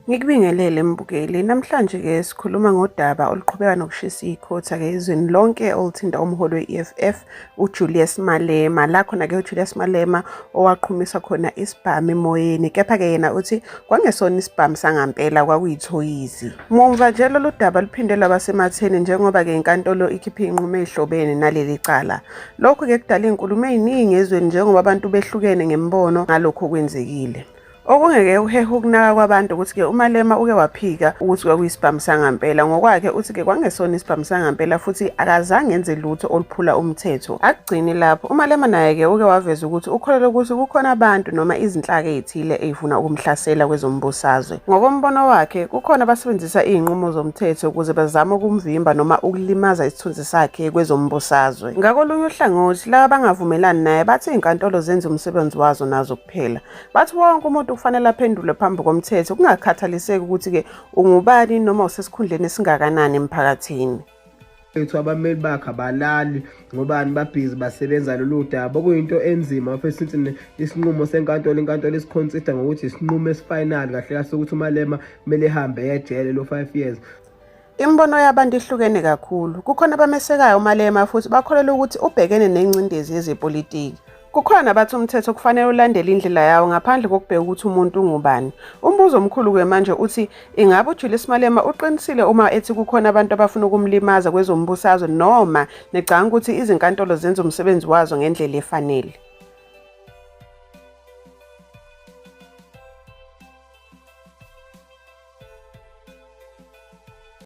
Ngikubingelele mbukeli. Namhlanje-ke sikhuluma ngodaba oluqhubeka nokushisa ikhotha-ke ezweni lonke oluthinta umholi we-EFF uJulius Malema. La khona-ke uJulius Malema owaqhumisa khona isibhamu emoyeni, kepha-ke yena uthi kwangesona isibhamu sangampela kwakuyithoyizi. Mumva nje lolu daba luphinde lwaba sematheni njengoba-ke inkantolo ikhiphe inqumo ehlobene naleli cala. Lokhu-ke kudala iy'nkulumo ey'ningi ezweni njengoba abantu behlukene ngemibono ngalokhu okwenzekile. Okungeke kuhehe ukunaka kwabantu ukuthi-ke uMalema uke waphika ukuthi kwakuyisibhamu sangampela. Ngokwakhe uthi-ke kwangesona isibhamu sangampela futhi akazange enze lutho oluphula umthetho. Akugcini lapho, uMalema naye-ke uke waveza ukuthi ukholelwa ukuthi kukhona abantu noma izinhlaka ey'thile ey'funa ukumhlasela kwezombusazwe. Ngokombono wakhe, kukhona abasebenzisa iy'nqumo zomthetho ukuze bazame ukumvimba noma ukulimaza isithunzi sakhe kwezombusazwe. Ngakolunye uhlangothi, laba abangavumelani naye bathi iy'nkantolo zenza umsebenzi wazo nazo kuphela. Bathi wonke umuntu kufanele aphendule phambi komthetho kungakhathaliseki ukuthi-ke ungubani noma usesikhundleni esingakanani emphakathini. Ethu abameli bakhe abalali ngobani babhizi basebenza lolu daba okuyinto enzima futhi since isinqumo senkantolo inkantolo isikhonsida ngokuthi isinqumo esifinal kahle kahle ukuthi uMalema kumele ehambe ejele lo 5 years. Imibono yabantu ihlukene kakhulu. Kukhona abamesekayo uMalema futhi bakholelwa ukuthi ubhekene nengcindezi yezepolitiki. Kukhona nabathi umthetho kufanele ulandele indlela yawo ngaphandle kokubheka ukuthi umuntu ungubani. Umbuzo omkhulu-ke manje uthi ingabe uJulius Malema uqinisile uma ethi kukhona abantu abafuna ukumlimaza kwezombusazwe noma nicabanga ukuthi izinkantolo zenza umsebenzi wazo ngendlela efanele?